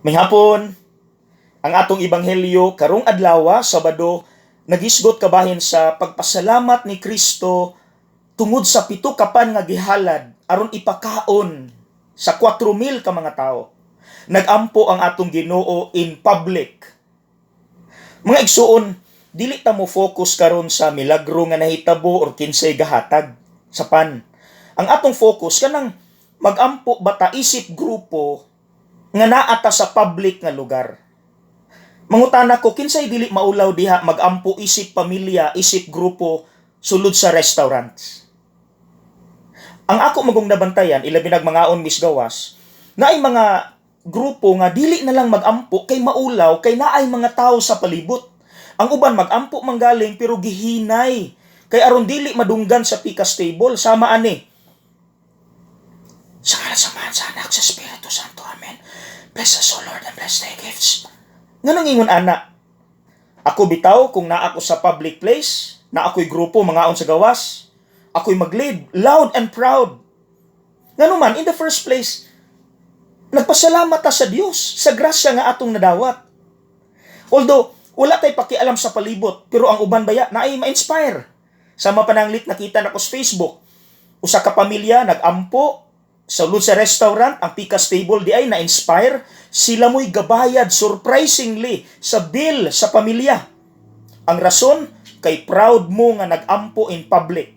Maayong hapon, ang atong ebanghelyo karong adlaw, Sabado, nagisgot kabahin sa pagpasalamat ni Kristo tungod sa 7 ka pan nga gihalad aron ipakaon sa 4,000 ka mga tawo. Nagampo ang atong Ginoo in public. Mga igsuon, dili ta mo focus karon sa milagro nga nahitabo or kinsay gahatag sa pan. Ang atong focus, kanang magampo ba ta isip grupo nga naa ta sa public nga lugar. Mangutana ko, kinsay dili maulaw diha magampo isip pamilya, isip grupo sulod sa restaurants? Ang ako magong nabantayan, ilabi nag mangaon mis gawas, naay mga grupo nga dili na lang magampo kay maulaw kay naay mga tao sa palibot. Ang uban magampo manggaling pero gihinay kay aron dili madunggan sa pikas table sama ani. Sa ngalan sa Amahan, sa Anak, sa Espiritu Santo. Amen. Bless us, O Lord, and bless thy gifts. Nganong ingon ana? Ako bitaw, kung naa ako sa public place, na ako'y grupo mangaon sa gawas, ako'y mag-lead, loud and proud. Ngano man, in the first place, nagpasalamat ta sa Dios sa grasya nga atong nadawat. Although, wala tay pakialam sa palibot, pero ang uban baya, naay ma-inspire. Sa mapananglit nakita nako sa Facebook, usa ka pamilya nagampo sa sulod sa restaurant, ang pikas table di ay na-inspire, sila mo'y gabayad surprisingly sa bill sa pamilya. Ang rason, kay proud mo nga nagampo in public.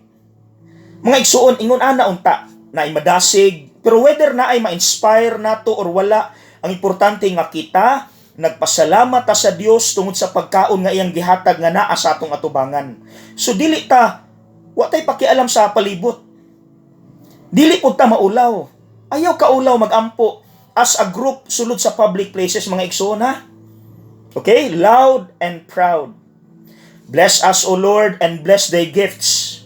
Mga igsuon, ingon ana unta, na ay madasig, pero whether na ay ma-inspire nato or wala, ang importante nga kita, nagpasalamat ta sa Dios tungod sa pagkaon nga iyang gihatag nga naa sa atong atubangan. So dili ta, wa tay pakialam sa palibot. Dili pud ta maulaw. Ayaw kaulaw magampo as a group sulod sa public places, mga igsoon, ha. Okay? Loud and proud. Bless us, O Lord, and bless thy gifts.